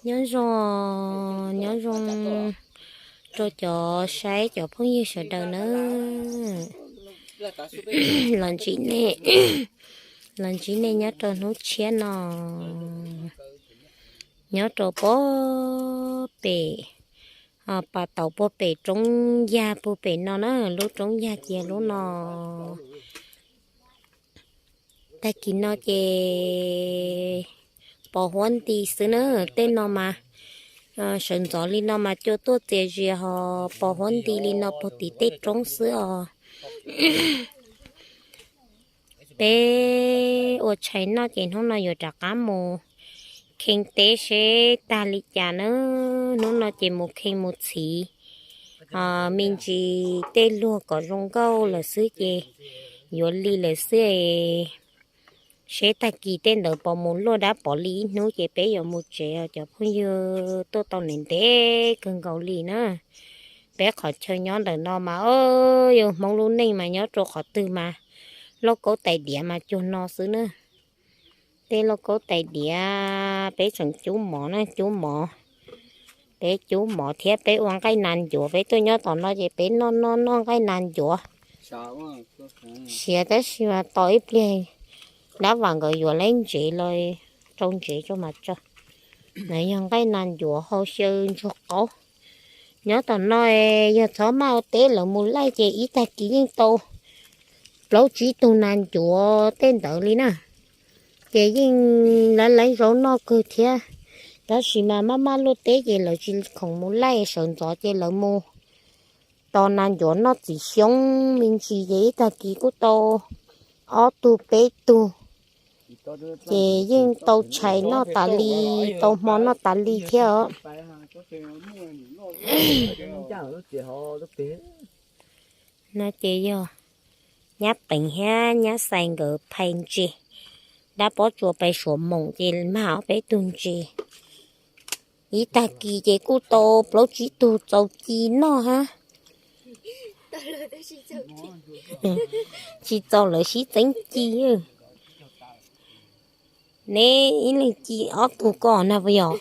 Nyob zoo, nyob zoo rau cov saib cov phooj ywg sawv daws nawb. Los ntsib nej, los ntsib nej nyob rau hnub tshiab no, nyob rau puag pem, pas tau puag pem roob yag puag pem no na, lub roob yag cia lub no. Tag kis no ces pos huab nti xwb na, tej no mas sawv ntxov li no mas cua tuaj txias zias ho pos huab nti li no puag tim tej roob xwb os. Peb ua tshais noj ces hnub no yuav rov qab mus khee teb seb tag li cas na. Hnub no ces mus khee mus txhiv me ntsis tej luag kom zoo nkauj lawm xwb ces yuav li lawm xwb. Seb tag kis tej ntawd pos mus luaj dab pov li ib hnub ces peb yuav mus tsev os cov phooj ywg. Tuaj tau ntev ntev kawg nkaus li na. Peb qhov chaw nyob ntawm no mas yog Hmoob lub neej mas nyob rau qhov twg mas lauj kaub tais diav mas cuag no xwb na. Tej lauj kaub tais diav peb tseem cub mov na, cub mov. Peb cub mov thiab peb ua nqaij nas ncuav, peb tuaj nyob tom no ces peb noj noj noj nqaij nas ncuav. Siav tab sis mas tos ib pliag dab vam nkawd yuav leb ntsev los rau ntsev tso mas tso. Lawv yog nqaij nas ncuav hau xyaw ntsuag qaub. Nyob tom no yog txhob maj ua teb lawv mus laij ces ib tag kis yeej tau plaub tsib tug nas ncuav tej ntawd li na. Ces yeej lawv lawv zaub noj kawg thiab, tab sis mas maj maj luaj teb ces lawv tsis khoom mus laij, sawv ntxov ces lawv mus tos nas ncuav noj txiv xyoob me ntsis ces ib tag kis kuj tau ob tug peb tug. Ces yeej tau tshais noj tas li, tau hmo noj tas li thiab os. No ces yog nyab Peev thiab nyab Xais nkawd phais ntses, dab pob tsuas pais suav moom ces mag ob peb tug ntses. Ib tag kis ces kuj tau plaub tsib tug txaus ci noj hab. Tsis txaus lawv sib txeeb ci. Neb ib leeg ci ob tug ko na puas yog?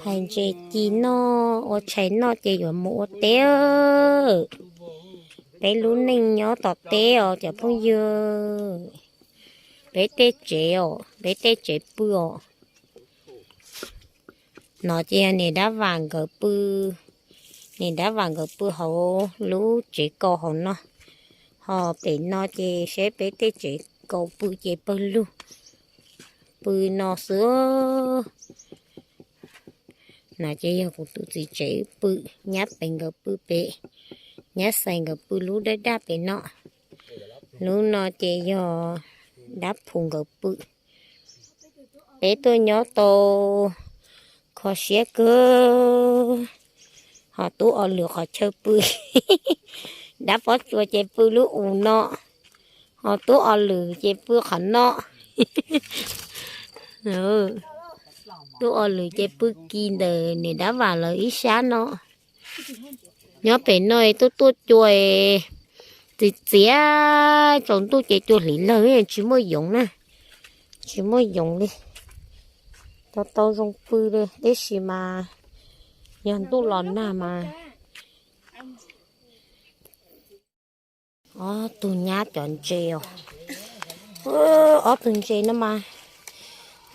Phais ntses ci noj, ua tshais noj ces yuav mus ua teb. Peb lub neej nyob tom teb os cov phooj ywg. Peb tej tsev os, peb tej tsev pw os. No ces yog niam dab vam nkawd pw, niam dab vam nkawd pw hauv lub tsev kaus hauv no. Ho pem no ces seb peb tej tsev kaus pw ces pawg lug pw no xwb. No ces yog kuv tus txiv tsev pw, nyab Peev nkawd pw pem, nyab Xais nkawd pw lub dawb daj pem no. Lub no ces yog dab Phum nkawd pw. Peb tuaj nyob tau kho siab kawg. Ho tub O Lwm qhov chaw pw, dab Pob Tsuas ces pw lub u no, ho tub O Lwm ces pw qhov no. Tub O Lwm ces pw kis ntawm niam dab vam lawv ib sab no. Nyob pem no tuaj tuaj cua, txiv txiav tsaus ntuj ces cua hliv lawg, tsis muaj yoov na, tsis muaj yoov li. Tau tau zoo pw li tab sis mas yog ntuj los nag mas. Ob tug nyab cov ntses os, ob tug ntses no mas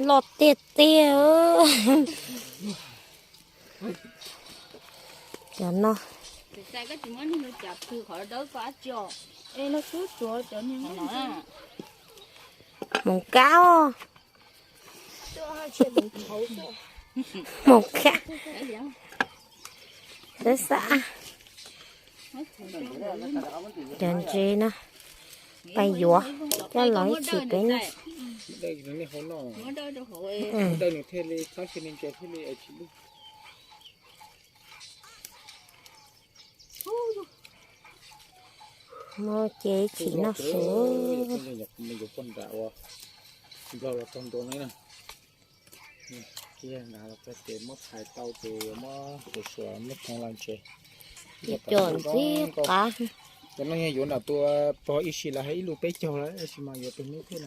loj tiag tiag. Cov no, hmoov kab os, hmoov kab. Xab xab cov ntses no, pais yuav coj los ib chim peb noj. Muab ces ib chim noj su. Ces muab phais tau ces muab suav suav muab koog los ntses. Ces cov ntxib qab. Cov no yog yuav nram tus pog ib si lawv hais ib lub peb caug lawm, tab sis mas yuav pem hnub thiaj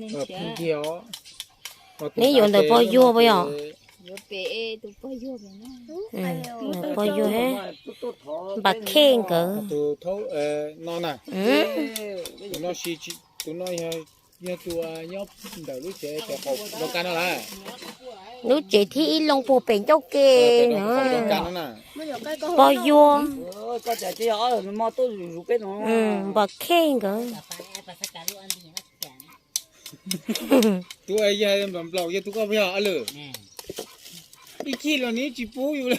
nees nkaum tsib. Neb yuav ntawm pog yuag puas yog? Ntawm pog yuag, npam khej nkawd. Tus thaub no na, tus no, tus no yog tus nyob ntawm lub tsev pem qaum loo kas no lawm. Lub tsev thib ib loo puag pem ncauj ke no. Pog yuag, npam khej nkawd. Tus yog nplaum yog tus koj yog lwm. Ib chim los nws tsis pub yus li.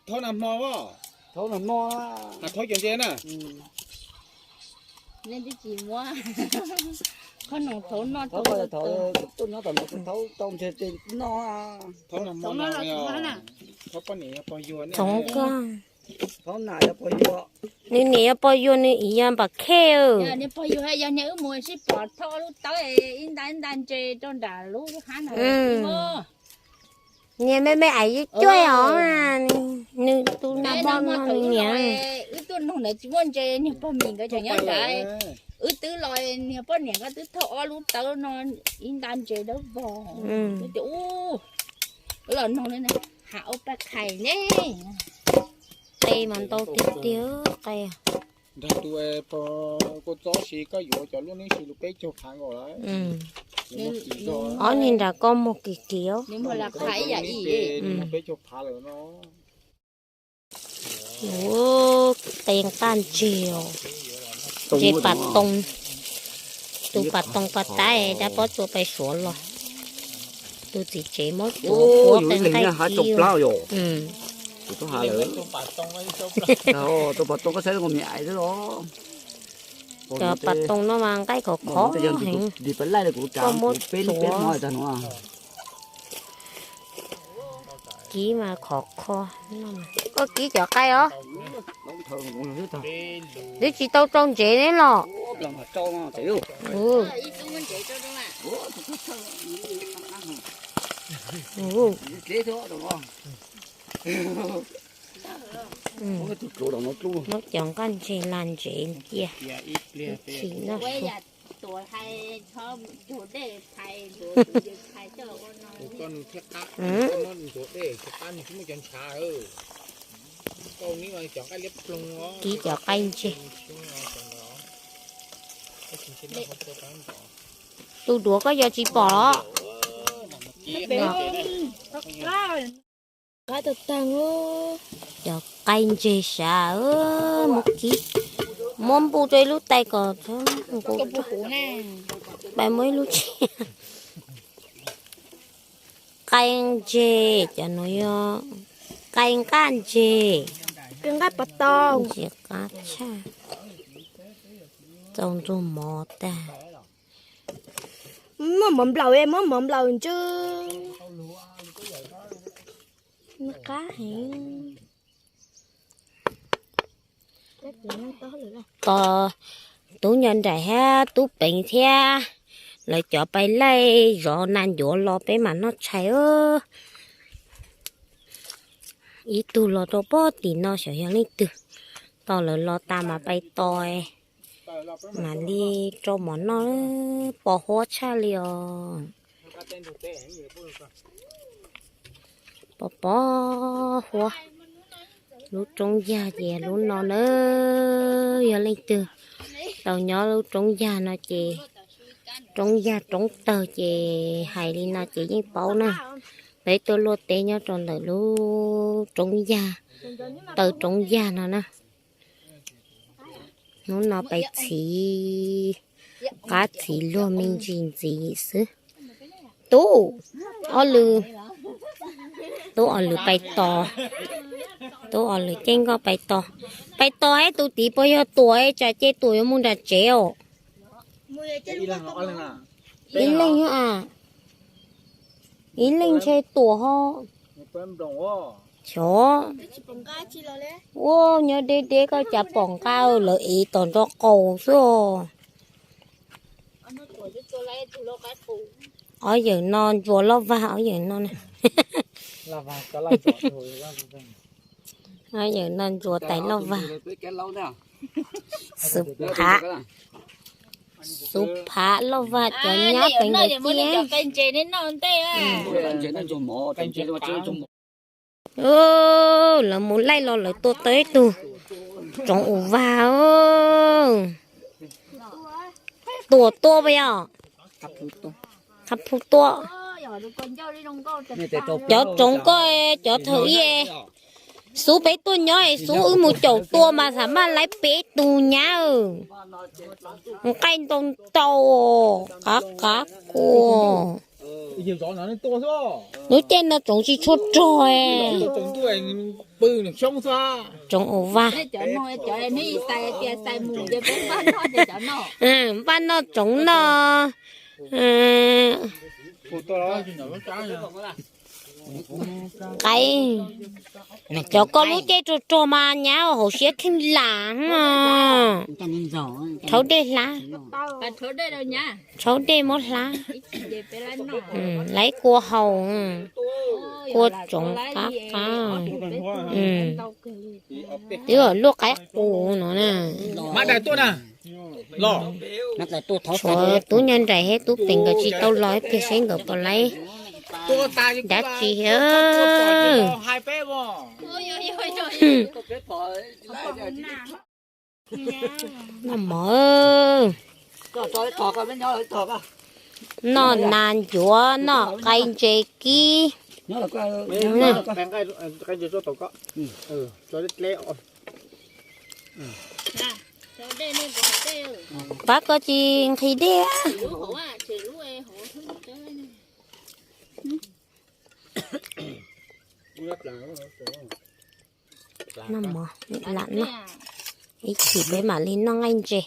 Thaub nag hmo, thaub cov ntse na. Tuaj nyob tom no tus thaub tau ntshe noj. Thaub nag hmo no, thaub poj niam yog pog yuag ne. Thaub nam yog pog yuag. Nws niam yog pog yuag, nws txiv yog npam khej. Niag pog yuag yog niag wb mus sib pom thauj lub tawb ib nta ib nta ntses rau nram lub hab na. Niag me me ais cuaj os, nws tus nag hmo no nws niam. Wb tuaj noog ntawd tsis muaj ntses, niag pog mis nkawd tseem nyob ntawd. Wb twb los, niag poj niam nkawd twb thauj ob lub tawb no ib nta ntses dawb vog. Wb tias, wb los noog li na, ha ua paj khais ne. Qe mas ntau tiag tiag qe. Nrog tus pog kua txob si koj yuav cov lub neb si lus peb caug phav nkaus lawm. Ob niag nram koj muag kim kim os. Peb caug phav lawm no. Qe nqaj ntseg os. Ntses pas too, tus pas too pas tab dab pob tsuas pais suav los. Tus txiv tsev muab tsuav puab qe nqaj kib. Cov pas too no mas nqaij khov kho heev, koj muab tsuav kib mas khov kho. Koj kib cov qe os. Twb tsis tau rau ntsev ne los. Muab cov nqaj ntseg la ntsev cia. Chim noj su. Kib cov qe ntseg. Tus duav koj yog tsis pom los? Cov qe ntseg sav, muab kib, muab npuj rau ib lub tais kom nqus, pais muab ib lub tshiab. Qe ntseg, cov no yog qe nqaj ntseg, ntses qab tshaj, txaus ntxuag mov tag. Muab mov nplaum, muab mov nplaum ntsw. Qab heev. Tos tub nyuag nraim thiab tub peev thiab lawv cov pais laij zov nas ncuav los peb mam noj tshais. Ib tug los rau pog tim no xyov yog leej twg. Tos lawv los tas mas pais tos, mam li rau mov noj, pos huab tshaj li os. Pos pos huab. Lub roob yag ces lub no na. Yog leej twg tau nyob lub roob yag no ces, roob yag roob tawg ces hais li no ces yeej paub na. Peb tuaj luaj teb nyob rau ntawm lub roob yag, taw roob yag no na. Hnub no pais txhiv qab txhiv luag me ntsis ntxiv xwb. Tub, ob lwm, tub ob lwm pais tos, tub ob lwm ceeb nkoj pais tos. Pais tos es tus tid puas yog Tuam, tsam ces Tuam yuav mus nram tsev os. Ib leeg a, ib leeg ntshe Tuam ho. Xyov. Ua nyob deb deb koj cas pom nqa lawv ev tom nraub qaum xwb os. Ob yawm no ntsuas loj vag ob yawm no na. Ob yawm no ntsuas tais loj vag. Xub phav, xub phav loj vag cov nyab pes nkawd ciaj. Lawv mus laij los lawv tua tau ib tug tsoov uas vag. Tuam tua puas yog? Qhab phu tua. Cov tsoov koj, cov thaum ub xub peb tuaj nyob es xub wb mus caum tua mas xam maj laib peb tus nyab. Nqaij ntau ntau, qav qav kua. Lub caij no tsoov tsis tshua rog. Tsoov uas vag. Npaj noj tsoov noj. Qaib, cov koj lub caij rog rog mas nyab hauv siab kheej lam. Rhaub dej hlab, rhaub dej muab hlab. Laib kua haus, kua tsoov qab qab. Twb luaj qaib qus no na. Tshuav tub nyab nraim thiab tub peem nkawd tsis tau los ib pliag seb nkawd puas laib dab tsi thiab. Noj mov, noj nas ncuav, noj qe ntses kib. Pab koj tsis nqhis dej. Noj mov lam noj, ib chim peb mam li noj nqaij ntses.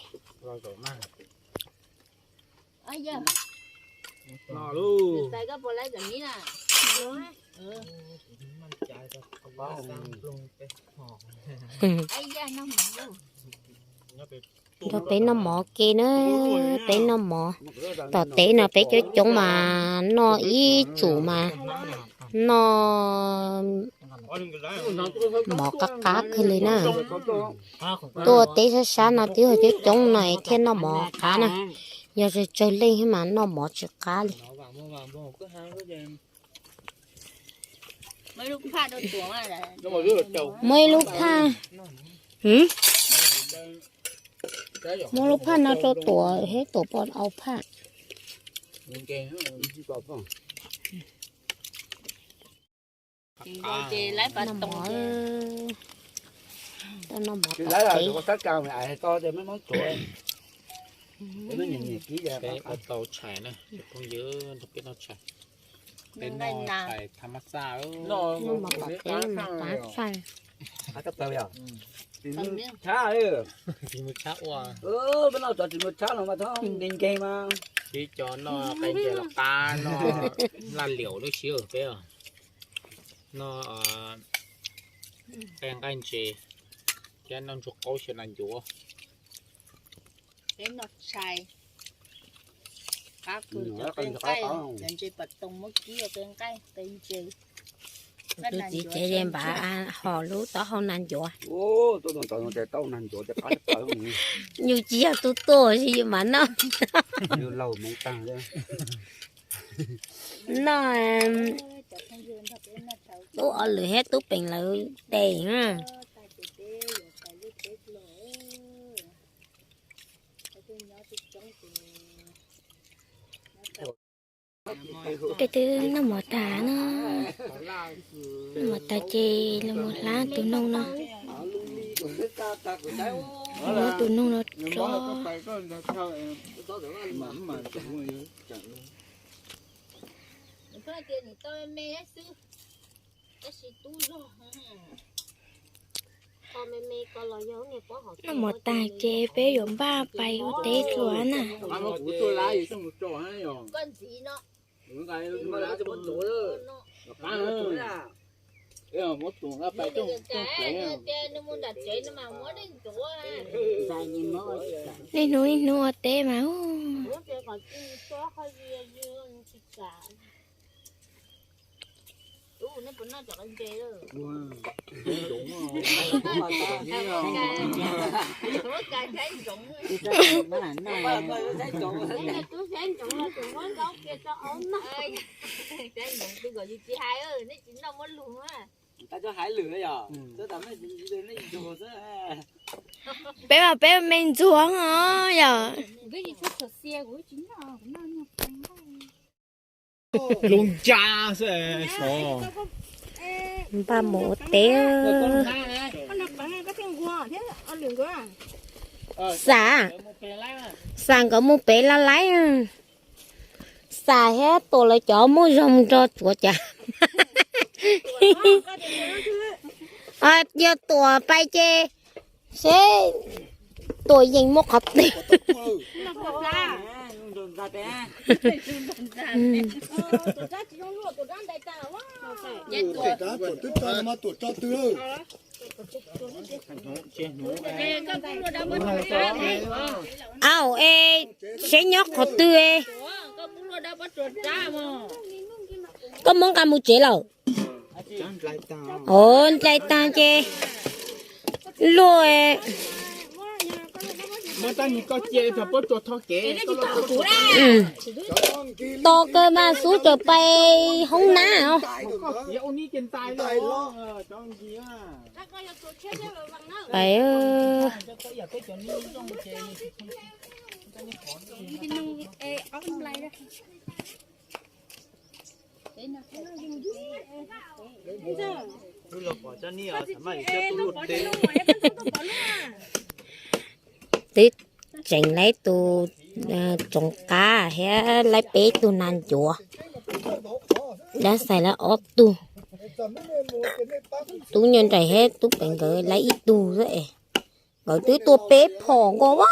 Nrog peb noj mov ke na, peb noj mov. Tom teb no peb coob coob mas noj ib tsum mas noj mov qab qab kawg li na. Tuaj teb sab sab no twb yog coob coob no thiaj noj mov qab na. Yog tsawg tsawg leej mas noj mov tsis qab li. Muaj ib lub phaj, muaj lub phaj no rau Tuam, Tuam pom au phaj. Noj mov, tau noj mov tom teb. Peb tau tshais na, phooj ywg, nrog peb noj tshais. Peb noj tshais tham ma xaj. Noj mov tom teb, mov qab tshais. Tsis mus tshab ua. Peb noj cov tsis mus tshab los mas txhob nkees nkees mas. Peb cov noj qe ntses los qab, noj laj liaum lub siab peb os. Noj qe nqaij ntses thiab noj ntsuag qaub xyaw nas ncuav. Peb noj tshais, qab kawg cov qe nqaij, cov ntses pas toos muab kib ua qe nqaij qe ntses. Tus txiv tsev npaj hom lub taub hau nas ncuav. Yus tsis yog tus tuaj, yus mam noj. Noj tub Ob Lwm thiab tub Peem lawv tes na. Peb twb noj mov tag na, noj mov tag ces los mus hlab tus noog no, hlab tus noog no tso. Noj mov tag ces peb yuav npaj pais ua teb dua na. Niaj hnub niaj hnub ua teb mas. Peb mas peb me ntxuag os yom. Npaj mus ua teb. Xam, xam nkawd mus pem Laj Laib. Xam thiab Tuam lawv cov muaj zog mus nrog tsuav cas. Yog Tuam pais ces seb Tuam yeem muaj qhov twg. Au, es seb nyob qhov twg. Koj muab nqa mus tsev lawm. Os, nplais tag ces luaj. Tos kawg mas xub tseem pais hoob nab os. Pais. Twb tseem laib tus tsoov qab thiab laib peb tug nas ncuav. Dab xais lawv ob tug. Tub Nyuaj Nraim thiab Tub Peem nkawd laib ib tug xwb es. Nkawd twb tua peb phom nkaus as.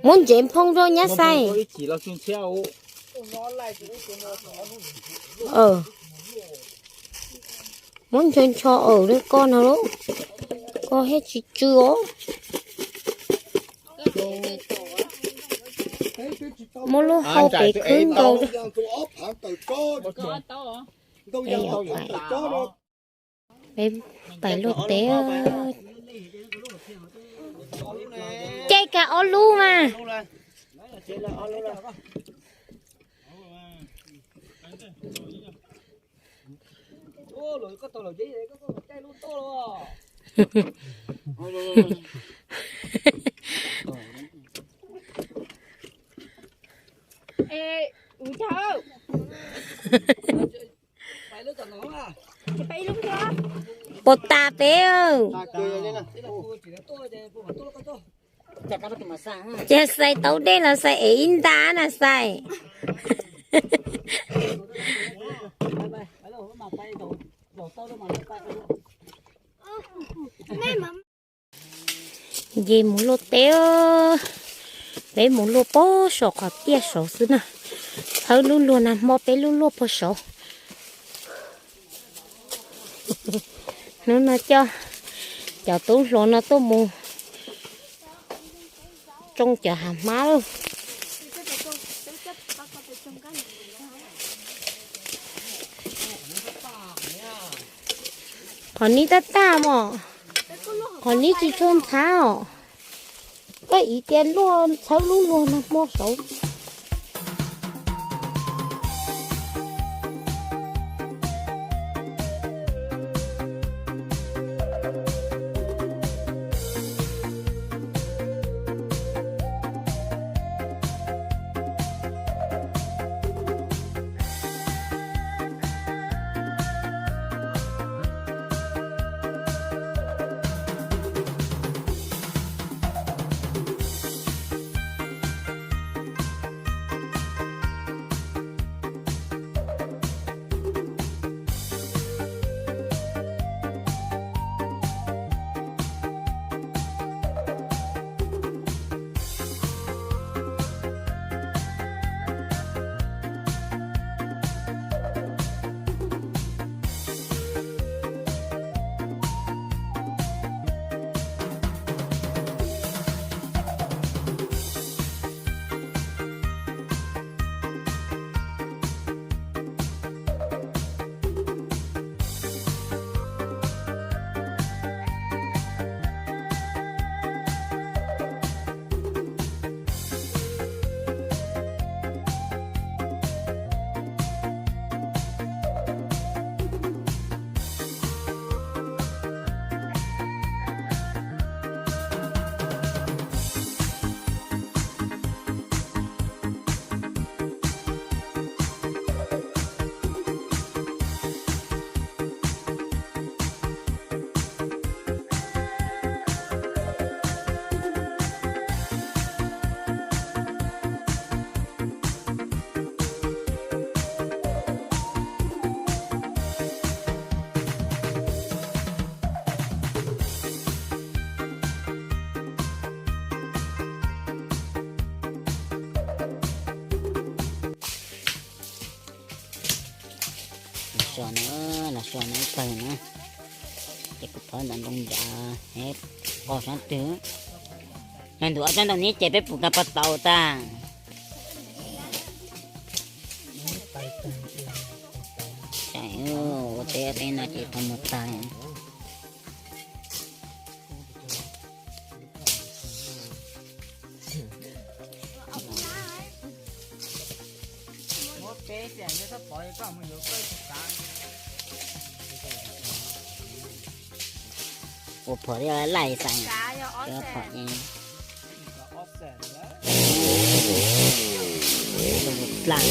Muab ntsev nphoo rau nyab xais. Muab ncho ncho awm li koj no lauj, koj thiaj tsis tsw os. Muab lub hau pem khwb nkaus. Peb pais luaj teb. Ces kag ob lub mas. Puas tas peb? Ces xais tau dej los xais es ib nta na xais. Ces mus luaj teb, peb mus luaj pog saum qhov tiaj saud xwb na. Thawb lub luag nag hmo peb lub luaj pog saud. Hnub no coj cov tub hluas no tuaj mus tsoo cov hav hmab lawm. Qhov nib tab tag mos, qhov nib tsis tshua ntxhab os. Koj iv tias luaj txhawb lub luag nag hmo saud. Los na, los sua na ib pawg na. Ces kuv phov ntawm ntoo ncav es qos sab twg. Yog ntu ob tsob ntoo neb ces peb puas kag pov tau tag. Ua teb ua teb no ces tau mus tag. Ua phom thiab laij xav, phom dlaag.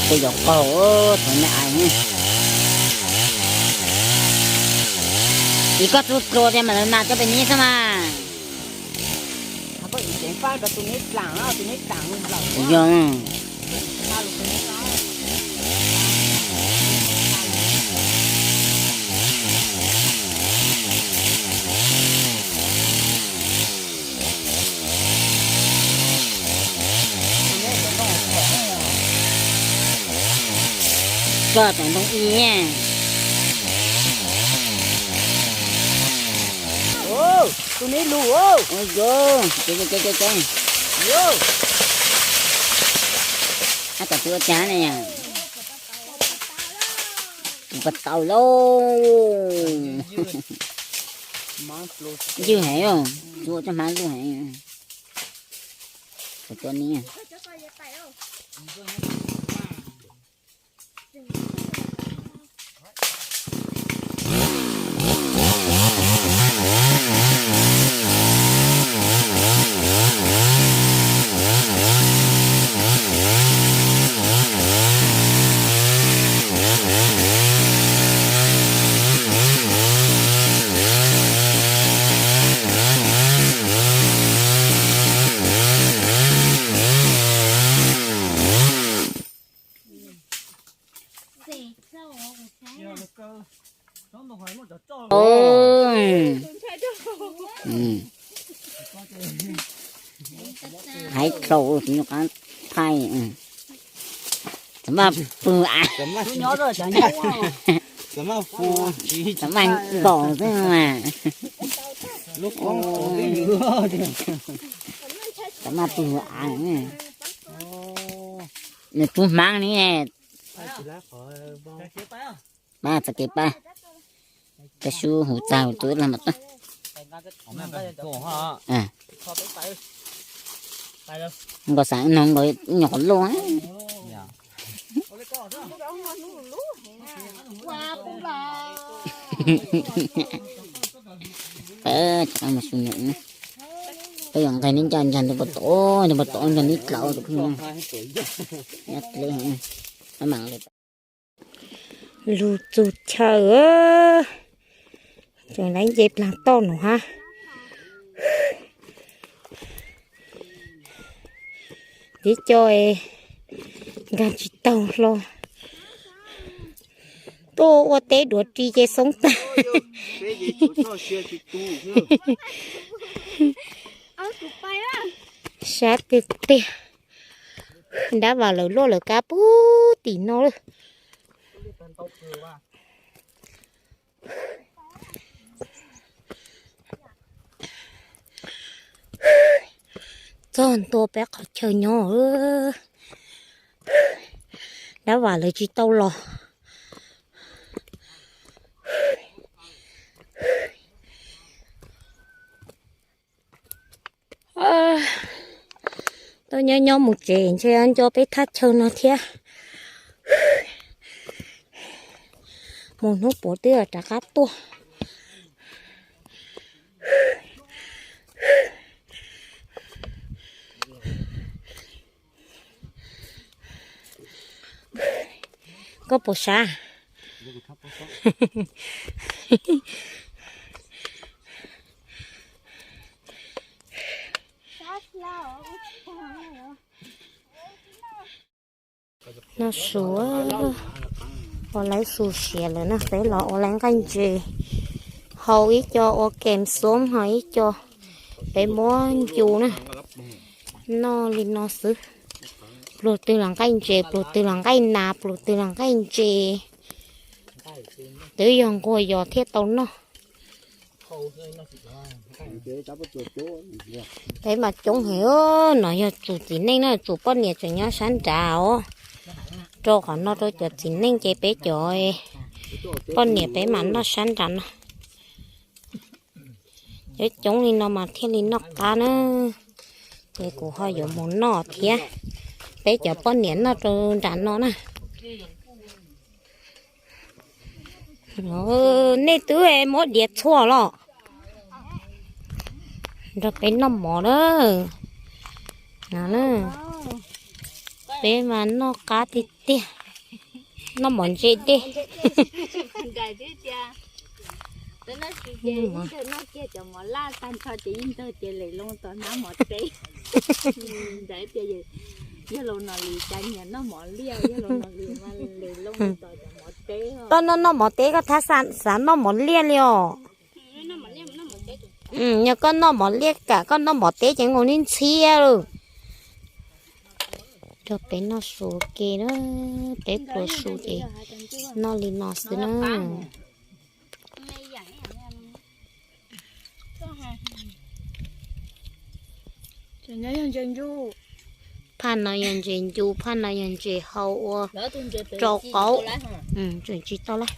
Kuv yuav qaug thaum me ais. Ib koj tub tlua tias mam li nas coj pem neb xwb mas. Yog. Koj tau ntoo ib. Tus neb lug. Ua yog, ces ces ces ces. Ab, tam twg ua cas ne yom? Tus pas tau lauj. Ywg heev, tua tsob hmab lug heev. Kuv tua ni. Hais tau tsis nyuag qab thaij. Txawm maj pw av. Txawm maj nkaus xwb mas. Txawm maj pw av. Nws tub hmab ni. Pab txoj kev pab. Peb sub huv txag huv txuv los mas tuaj. Nkaus xav no nkaus nyuam qhuav luaj. Peb yuav nqeg neb ncaj ncaj ntug pas tom, ntug pas tom ncaj neb dlaus tus kheej. Lug txug chaw, tseem laiv nce plag toj no hab. Tib co nkag tsis taug hlo. Tuaj ua teb duav ris ces xoob tag. Sab tiag tiag. Dab Vas lawv luaj lawv kab puag tim no lawm. Txog ntua peb qhov chaw nyob, Dab Vas lawv tsis tau los. Tuaj nyob nyob mus tsev ntshe nco peb thaj chaw no thiab. Mus hnub puav twb rov qab tuaj. Koj puas sab? Noj su, ua lawv su siav lawm na, peb los ua lawv nqaij ntses, hau ib co ua kem xoob ho ib co peb muab ncu na, noj li no xwb. Pluag twg los nqaij ntses, pluag twg los nqaij nas, pluag twg los nqaij ntses. Twb yog nquag yos thiaj tau noj. Peb mas coob heev, no yog tsum txiv neej na, tsum poj niam tseem nyob sab nrad os. Rau qhov no rau cov txiv neej ces peb cov poj niam peb mas noj sab nrad no. Coob coob li no mas thiaj li noj qab na. Ces kuv ho yuav mus noj thiab. Peb cov poj niam noj rau nram no na. Nej twb muab diav txhua los nrog peb noj mov na. Peb mas noj qab tiag tiag, noj mov ntse dej. Koj noj noj mov teb koj thiaj xav noj mov liaj li os. Yog koj noj mov liaj kam koj noj mov teb ces nkaus ntxhiab lawm. Rau peb noj su ke na, peb pluas su ces noj li no xwb na. Phaj no yog ntses ncu, phaj no yog ntses hau ua rau qaub. Tseem tsis tau lawm.